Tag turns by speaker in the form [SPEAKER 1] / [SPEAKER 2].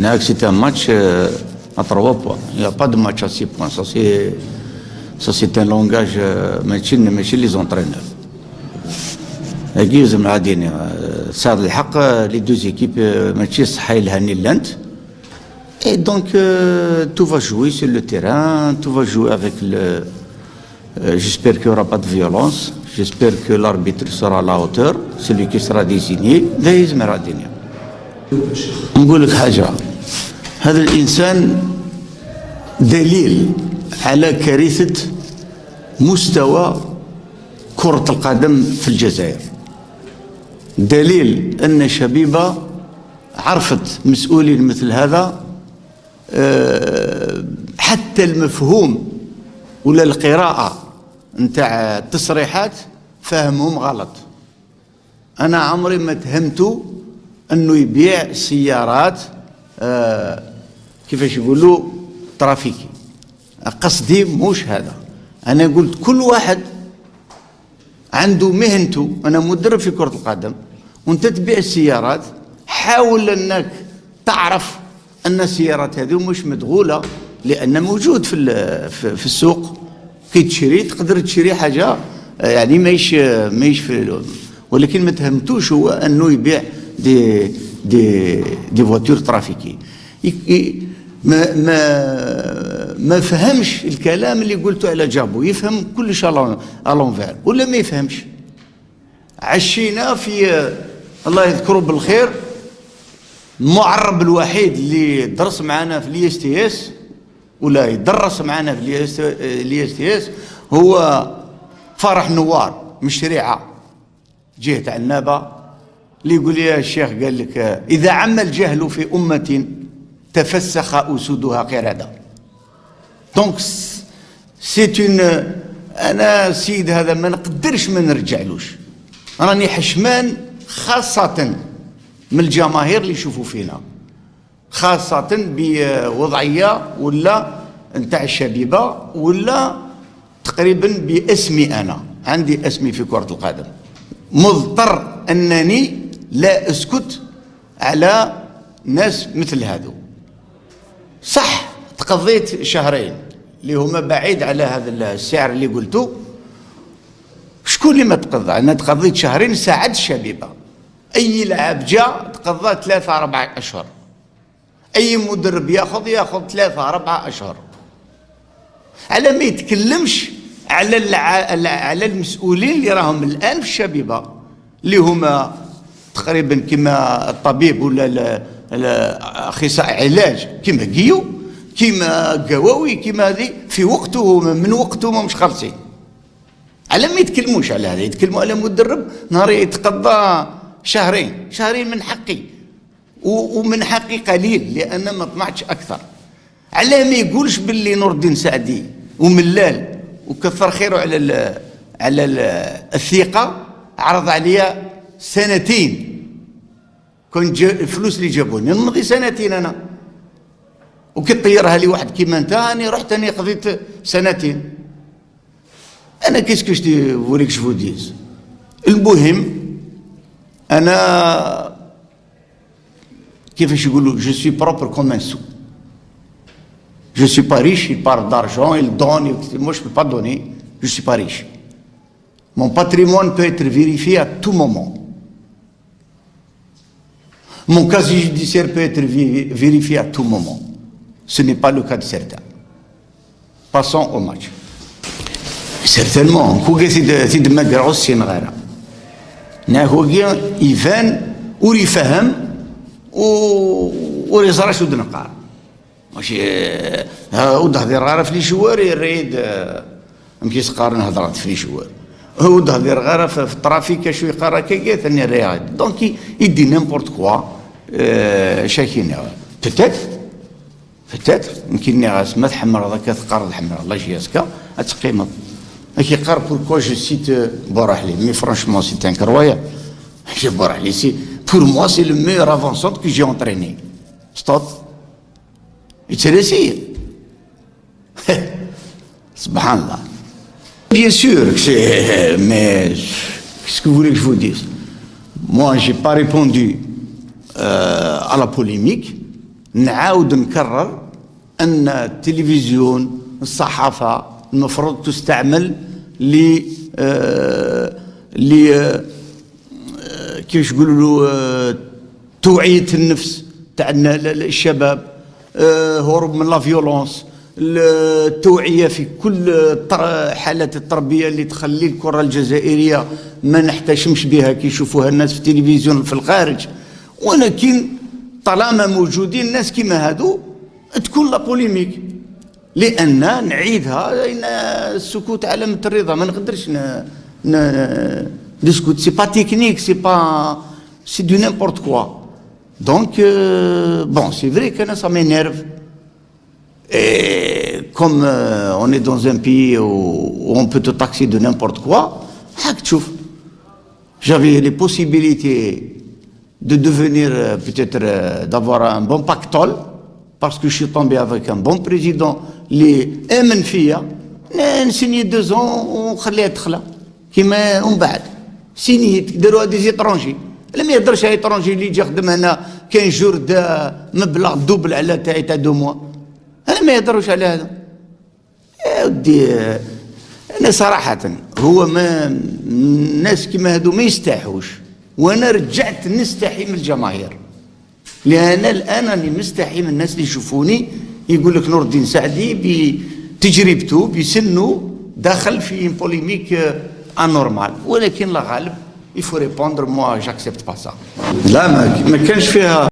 [SPEAKER 1] C'est un match à 3 points. Il n'y a pas de match à 6 points. Ça, c'est un langage ماشي les entraîneurs. يلزم العادين صار الحق les deux équipes ماشي صحيح لها لاند. Et donc, tout va jouer sur le terrain, tout va jouer avec le. J'espère qu'il n'y aura pas de violence. J'espère que l'arbitre sera à la hauteur, celui qui sera désigné. لازم الدنيا. نقول لك حاجة، هذا الإنسان دليل على كارثة مستوى كرة القدم في الجزائر، دليل أن شبيبة عرفت مسؤولين مثل هذا، حتى المفهوم ولا القراءة نتاع التصريحات فهمهم غلط. أنا عمري ما تهمته أنه يبيع سيارات كيفاش يقولوا trafiquées. قصدي مش هذا، أنا قلت كل واحد عنده مهنته. أنا مدرب في كرة القدم وأنت تبيع السيارات، حاول أنك تعرف أن السيارات هذه مش مدغولة، لأن موجود في السوق، كي تشري تقدر تشري حاجة يعني ماهيش في، ولكن ما تهمتوش هو أنه يبيع des voitures trafiquées. ما فهمش الكلام اللي قلته على جابو، يفهم كلش à l'envers ولا ما يفهمش. عشينا في الله يذكره بالخير المعرب الوحيد اللي درس معنا في l'ISTS ولا يدرس معنا في l'ISTS هو فرح نوار من الشريعه جهه عنابه، اللي يقول لي الشيخ قال لك: اذا عم الجهل في امه تفسخ اسودها قرده. donc c'est une انا السيد هذا ما نقدرش ما نرجعلوش، راني حشمان خاصة من الجماهير اللي يشوفوا فينا، خاصة بوضعية ولا نتاع الشبيبة ولا تقريبا باسمي. أنا عندي اسمي في كرة القدم، مضطر أنني لا أسكت على ناس مثل هذو. صح تقضيت شهرين اللي هما بعيد على هذا السعر اللي قلته. شكون اللي ما تقضى؟ انا تقضيت شهرين ساعد الشبيبه. اي لاعب جاء تقضى 3-4 اشهر، اي مدرب ياخذ 3-4 اشهر. على ما يتكلمش على المسؤولين اللي راهم الان في الشبيبه، اللي هما تقريبا كما الطبيب ولا اخصائي علاج، كما كيو، كما قواوي، كما هذه في وقته من وقته ما مش خالصين. على ما يتكلموش على هذا؟ يتكلموا على مدرب نهار يتقضى شهرين. شهرين من حقي ومن حقي قليل لان ما طمعتش اكثر. على ما يقولش باللي نور الدين سعدي وملال وكثر خيره على ال الثقه عرض عليا سنتين، كنت الفلوس اللي جابوني نمضي سنتين انا، وكي طيرها لي واحد كيما انت، راني رحت اني قضيت سنتين. انا qu'est-ce que je voulais que je vous dise؟ المهم انا كيفاش يقولوا je suis propre comme un sou. Je suis pas riche, il parle d'argent, il donne, moi je peux pas donner, je suis pas riche. Mon patrimoine peut être vérifié à tout moment. Mon casier judiciaire peut être vérifié à tout moment. Ce n'est pas le cas de certains. Passons au match. Certainement, كوكا سيد ما قرعو غيرها. هو يفان ور يفهم ور يزرع ودنقار. ماشي ودهضر غير في les joueurs يريد يمكن يسقار هضرات في les joueurs، هو دهضر غير في ال trafic شو يقرا كي ثاني رياض، donc il dit n'importe quoi. شاكين peut-être يمكن ما تحمر هذاك تقرض حمر الله JSK تقيمض كيقرا. Pourquoi je cite بورحلي؟ Mais franchement, c'est incroyable. بورحلي, c'est pour moi, c'est le meilleur avant-centre que j'ai entraîné. Stop. يترسي سبحان الله. Bien sûr, mais qu'est-ce que vous voulez que je vous dise؟ Moi, je n'ai pas répondu à la polémique. نعاود نكرر ان التلفزيون، الصحافه، المفروض تستعمل ل كيفاش يقولوا له، توعيه النفس تاع الشباب، هروب من la violence، التوعية في كل حالات التربية اللي تخلي الكره الجزائرية ما نحتشمش بها كي يشوفوها الناس في التلفزيون في الخارج. ولكن طالما موجودين الناس كيما هادو تكون la polémique، لان نعيدها، ان السكوت علامة الرضا. ما نقدرش نسكت، c'est pas technique، c'est pas، c'est du n'importe quoi. donc bon، c'est vrai que ça m'énerve. Et comme on est dans un pays où on peut te taxer de n'importe quoi، هاك تشوف، j'avais les possibilités de devenir peut-être d'avoir un bon pactole parce que je suis tombé avec un bon président اللي امن فيا، نسيني 2 ans ونخليها تخلى كيما ومن بعد سينيت داروها des étrangers. لا، ما يهضرش على étranger اللي يجي يخدم هنا 15 jours دا مبلغ double على تاعي تاع 2 mois. انا ما يهضروش على هذا. يا ودي، انا صراحة هو ما الناس كيما هادو ما يستاحوش، وانا رجعت نستحي من الجماهير، لان الان راني مستحي من الناس اللي يشوفوني، يقول لك نور الدين سعدي بتجربته، بسنه، دخل في polémique anormale. ولكن لا غالب، il faut répondre. moi j'accepte pas ça. لا، ما كانش فيها.